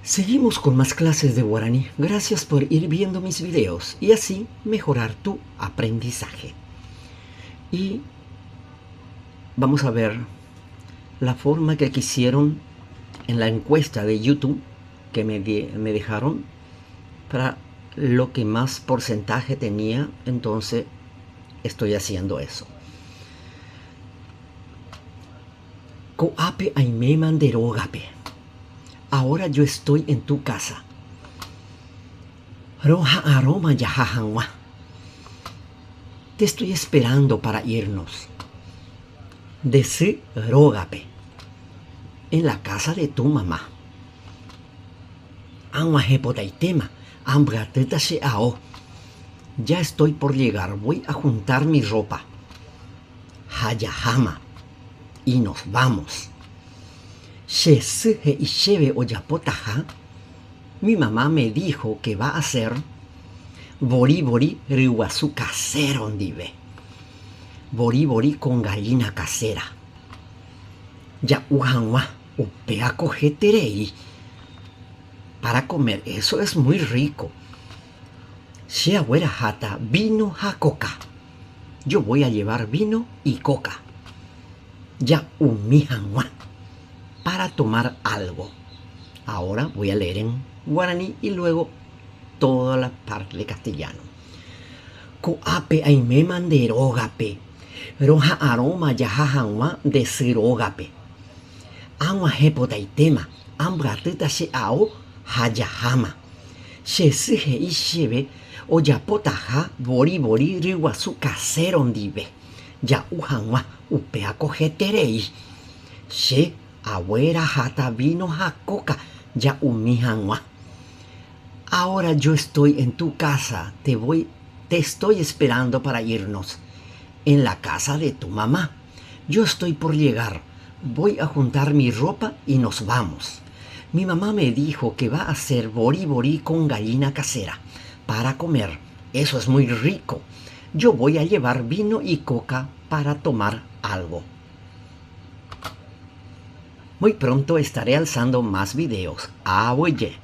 Seguimos con más clases de guaraní. Gracias por ir viendo mis videos y así mejorar tu aprendizaje. Y vamos a ver la forma que quisieron en la encuesta de YouTube que me, me dejaron para lo que más porcentaje tenía, entonces estoy haciendo eso. Ko'ápe aiméma nde rógape. Ahora yo estoy en tu casa. Roha'arõma jaha hag̃ua. Te estoy esperando para irnos. Nde sy rógape. En la casa de tu mamá. Ag̃uahẽpotaitéma, ambyatýta che ao. Ya estoy por llegar, voy a juntar mi ropa. Ha jaháma. Y nos vamos. Che sy he'i chéve ojapotaha, Mi mamá me dijo que va a hacer vori vori ryguasu casero ndive. Vori vori con gallina casera. Ja'u hag̃ua upéva koheterei. Para comer, eso es muy rico. Che agueraháta vino ha coca. Yo voy a llevar vino y coca. Ja'umi hag̃ua. Para tomar algo. Ahora voy a leer en guaraní y luego toda la parte de castellano. Ko'ápe aiméma nde rógape, roha'arõma jaha hag̃ua nde sy rógape. Ag̃uahẽpotaitéma, ambyatýta che ao ha jaháma. Che sy he'i chéve ojapotaha vori vori ryguasu kaséro ndive, ja'u hag̃ua upéva ko heterei. Che agueraháta vino ha kóka ja'umi hag̃ua. Ahora yo estoy en tu casa, te voy, te estoy esperando para irnos. En la casa de tu mamá. Yo estoy por llegar, voy a juntar mi ropa y nos vamos. Mi mamá me dijo que va a hacer vori vori con gallina casera para comer. Eso es muy rico. Yo voy a llevar vino y coca para tomar algo. Muy pronto estaré alzando más videos. Aguije.